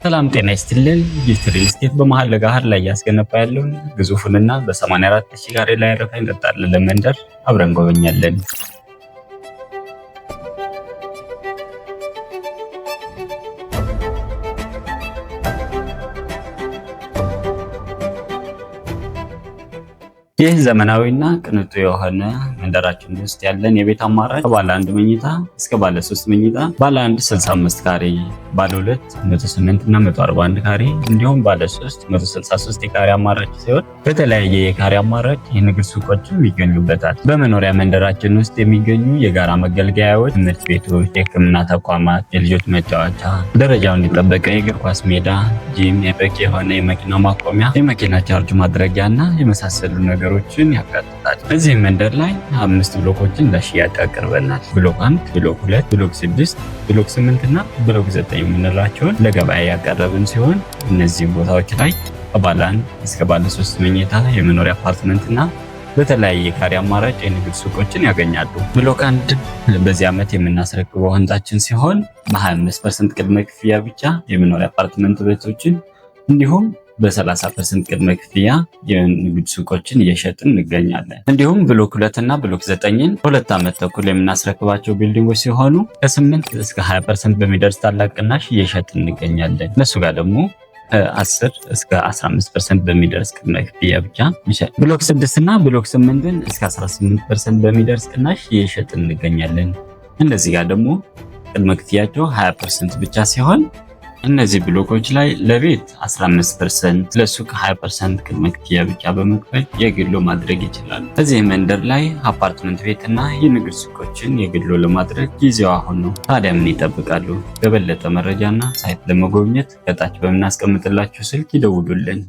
ሰላም ጤና ይስጥልን። ጊፍት ሪል ስቴት በመሃል ለገሃር ላይ እያስገነባ ያለውን ግዙፉንና በ84 ሺህ ካሬ ላይ ያረፈ እንጠጣለን መንደር አብረን እንጎበኛለን። ይህ ዘመናዊና ቅንጡ የሆነ መንደራችን ውስጥ ያለን የቤት አማራጭ ከባለ አንድ መኝታ እስከ ባለ ሶስት መኝታ፣ ባለ አንድ 65 ካሬ፣ ባለ ሁለት 108 እና 141 ካሬ እንዲሁም ባለ ሶስት 163 የካሬ አማራጭ ሲሆን በተለያየ የካሬ አማራጭ የንግድ ሱቆችም ይገኙበታል። በመኖሪያ መንደራችን ውስጥ የሚገኙ የጋራ መገልገያዎች ትምህርት ቤቶች፣ የሕክምና ተቋማት፣ የልጆች መጫወቻ፣ ደረጃውን የጠበቀ የእግር ኳስ ሜዳ፣ ጂም፣ በቂ የሆነ የመኪና ማቆሚያ፣ የመኪና ቻርጅ ማድረጊያ እና የመሳሰሉ ነገሮችን ያካትታል። በዚህ መንደር ላይ አምስት ብሎኮችን ለሽያጭ አቅርበናል። ብሎክ 1፣ ብሎክ 2፣ ብሎክ 6፣ ብሎክ 8 እና ብሎክ 9 የምንላቸውን ለገበያ ያቀረብን ሲሆን እነዚህ ቦታዎች ላይ ከባለ አንድ እስከ ባለ ሶስት መኝታ የመኖሪያ አፓርትመንት እና በተለያየ የካሬ አማራጭ የንግድ ሱቆችን ያገኛሉ። ብሎክ 1 በዚህ ዓመት የምናስረክበው ህንጻችን ሲሆን በ25% ቅድመ ክፍያ ብቻ የመኖሪያ አፓርትመንት ቤቶችን እንዲሁም በ30% ቅድመ ክፍያ የንግድ ሱቆችን እየሸጥን እንገኛለን። እንዲሁም ብሎክ 2 እና ብሎክ 9ን በ2 ዓመት ተኩል የምናስረክባቸው building ኦች ሲሆኑ ከ8 እስከ 20% በሚደርስ ታላቅ ቅናሽ እየሸጥን እንገኛለን። እነሱ ጋር ደግሞ ከ10 እስከ 15% በሚደርስ ቅድመ ክፍያ ብቻ ይሸጥ። ብሎክ 6 እና ብሎክ 8ን እስከ 18% በሚደርስ ቅናሽ እየሸጥን እንገኛለን። እነዚህ ጋር ደግሞ ቅድመ ክፍያቸው 20% ብቻ ሲሆን እነዚህ ብሎኮች ላይ ለቤት 15%፣ ለሱቅ 20% ቅድመ ክፍያ ብቻ በመክፈል የግሎ ማድረግ ይችላሉ። በዚህ መንደር ላይ አፓርትመንት ቤትና የንግድ ሱቆችን የግሎ ለማድረግ ጊዜው አሁን ነው። ታዲያ ምን ይጠብቃሉ? ለበለጠ መረጃና site ለመጎብኘት ከታች በምናስቀምጥላችሁ ስልክ ይደውሉልን።